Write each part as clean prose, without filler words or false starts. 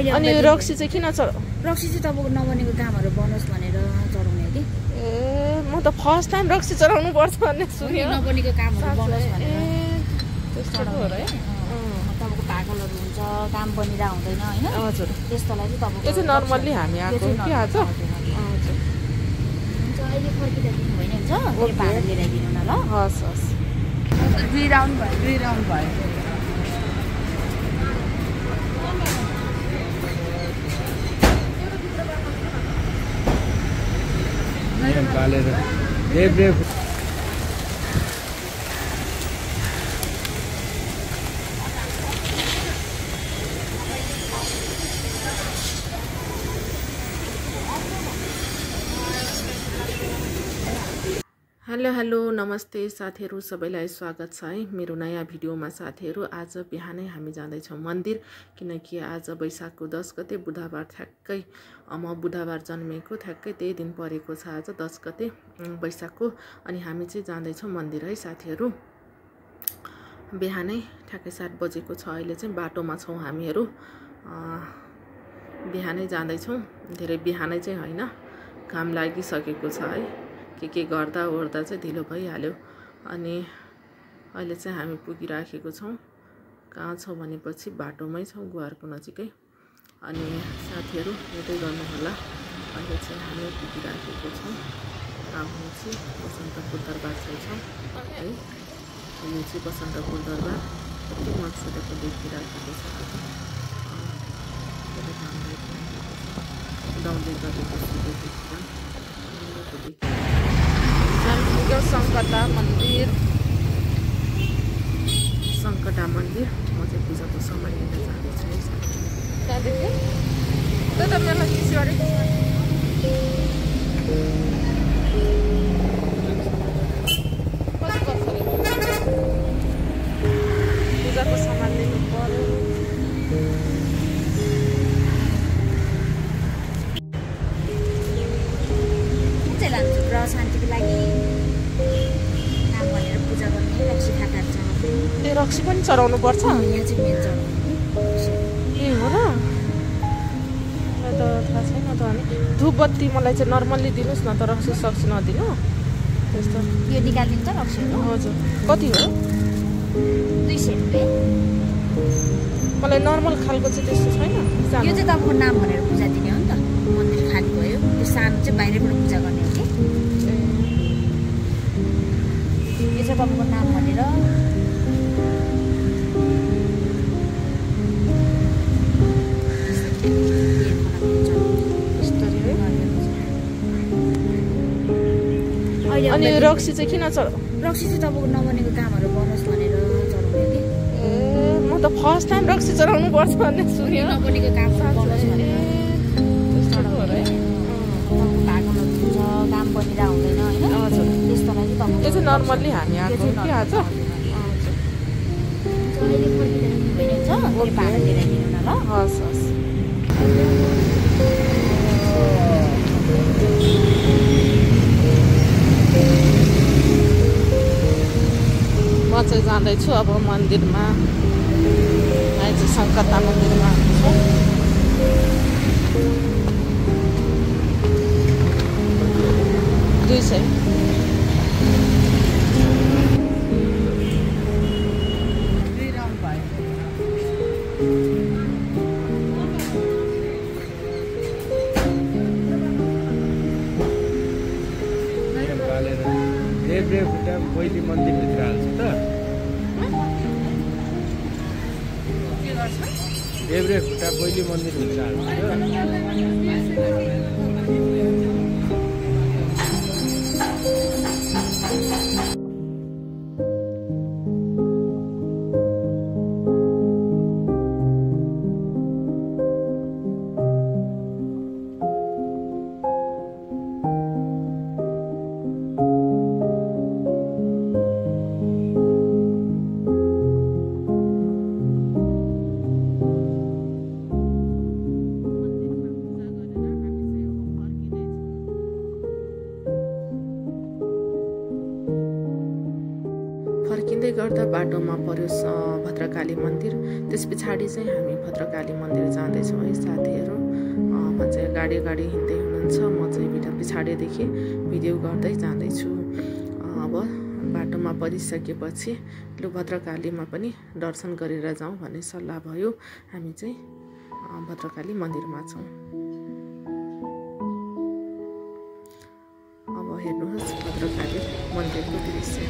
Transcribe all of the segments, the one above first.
अनि रक्सी चाहिँ किन रक्सी चाहिँ तपाईँको नबनेको कामहरू बनोस् भनेर चढाउने कि ए म त फर्स्ट टाइम रक्सी चढाउनु पर्छ भन्ने सुने नबनेको कामहरू बनोस् भनेर त्यस्तो हो र तपाईँको भागलहरू हुन्छ काम बनिरा हुँदैन हैन हजुर त्यस्तोलाई चाहिँ तपाईँको यो चाहिँ नर्मल्ली हामी आएको कि आज हजुर हुन्छ अहिले फर्किँदा दिनु भएन हुन्छ फेरि भाडा लिएर दिनु न ल हस् हस् 2 राउन्ड भयो कालेर देब्रे हेलो नमस्ते साथीहरू सबैलाई स्वागत छ है मेरो नयाँ भिडियोमा साथीहरू आज बिहानै हामी जाँदैछौँ मन्दिर किनकि आज वैशाखको 10 गते बुधबार ठ्याक्कै म बुधबार जन्मेको ठ्याक्कै त्यही दिन परेको छ आज 10 गते वैशाखको अनि हामी चाहिँ जाँदैछौँ मन्दिर है साथीहरू बिहानै ठ्याक्कै 7 बजेको छ अहिले चाहिँ बाटोमा छौँ हामीहरू बिहानै जाँदैछौँ धेरै बिहानै चाहिँ हैन काम लागिसकेको छ है के गर्दा ओर्दा चाहिँ ढिलो भइहाल्यो अनि अहिले चाहिँ हामी पुगिराखेको छौँ कहाँ छौँ भनेपछि बाटोमै छौँ गुहारको नजिकै अनि साथीहरू हेर्दै गर्नु होला अहिले चाहिँ हामी पुगिराखेको छौँ आउनु चाहिँ बसन्तपुर दरबार छौँ है यो चाहिँ बसन्तपुर दरबार कति मजाले देखिराखेको छ गाउँदै गरेको सङ्कटा मंदिर म चाहिँ पूजाको समय लिएर जाँदैछु है त्यहाँदेखि त मेला किसिवारी पूजाको सामान लिनु पर्यो शान्तिको लागि काम भनेर पूजा गर्ने रक्सी खाटा चढाउने ए रक्सी पनि चढाउनु पर्छ यहाँ चाहिँ मेन चढाउने ए हो र मलाई त थाहा छैन त अनि धुप बत्ती मलाई चाहिँ नर्मल्ली दिनुहोस् न त रक्सी सक्सी नदिनु त्यस्तो यो निकालिदिन्छ रक्सीहरू हजुर कति हो 200 रुपैयाँ मलाई नर्मल खालको चाहिँ त्यस्तो छैन यो चाहिँ तपाईँको नाम भनेर पूजा दिने हो नि त मन्दिर खाली भयो त्यो सानो चाहिँ बाहिरबाट पूजा गर्ने हो कि यो चाहिँ तपाईँको नाम भनेर अनि रक्सी चाहिँ किन रक्सी चाहिँ तपाईँको नबनेको कामहरू बनोस् भनेर चढाउने कि ए म त फर्स्ट टाइम रक्सी चढाउनु पर्छ भन्ने सुने नबनेको कामहरू बनोस् भनेर चढाउने भागलहरू हुन्छ काम बनिरा हुँदैन हैन हजुर त्यस्तोलाई चाहिँ तपाईँको यो चाहिँ नर्मल्ली हामी आएको कि आज अहिले फर्किँदा दिनु भएन हुन्छ फेरि भाडा लिएर दिनु न ल हस् हस् म चाहिँ जाँदैछु अब मन्दिरमा अहिले चाहिँ सङ्कटा मन्दिरमा छु 200 देब्रे खुट्टा पहिली मन्दिरभित्र हाल्छु त देब्रे खुट्टा पहिली मन्दिरभित्र हाल्छु हिँड्दै गर्दा बाटोमा पर्यो भद्रकाली मन्दिर। त्यस पछाडि चाहिँ हामी भद्रकाली मन्दिर जाँदैछौँ है साथीहरू। म चाहिँ गाडी हिँड्दै हुनुहुन्छ, म चाहिँ पछाडिदेखि भिडियो गर्दै जाँदैछु। अब बाटोमा परिसकेपछि लु भद्रकालीमा पनि दर्शन गरेर जाउँ भन्ने सल्लाह भयो। हामी चाहिँ भद्रकाली मन्दिरमा छौँ। अब हेर्नुहोस् भद्रकाली मन्दिरको दृश्य।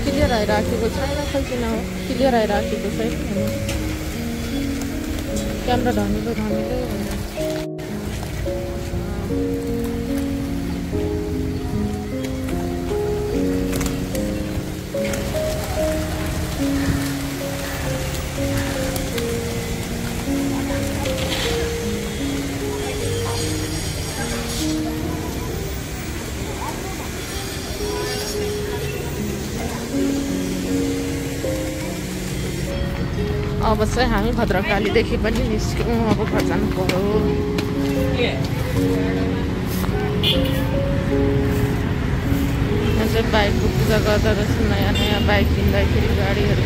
क्लियर आइराखेको छैन, खै किन हो क्लियर आइराखेको छैन। क्यामेरा धमिलो अब चाहिँ हामी भद्रकालीदेखि पनि निस्क्यौँ। अब घर जानु पर्यो। यहाँ चाहिँ बाइकको पूजा गर्दा रहेछ। नयाँ बाइक किन्दाखेरि गाडीहरू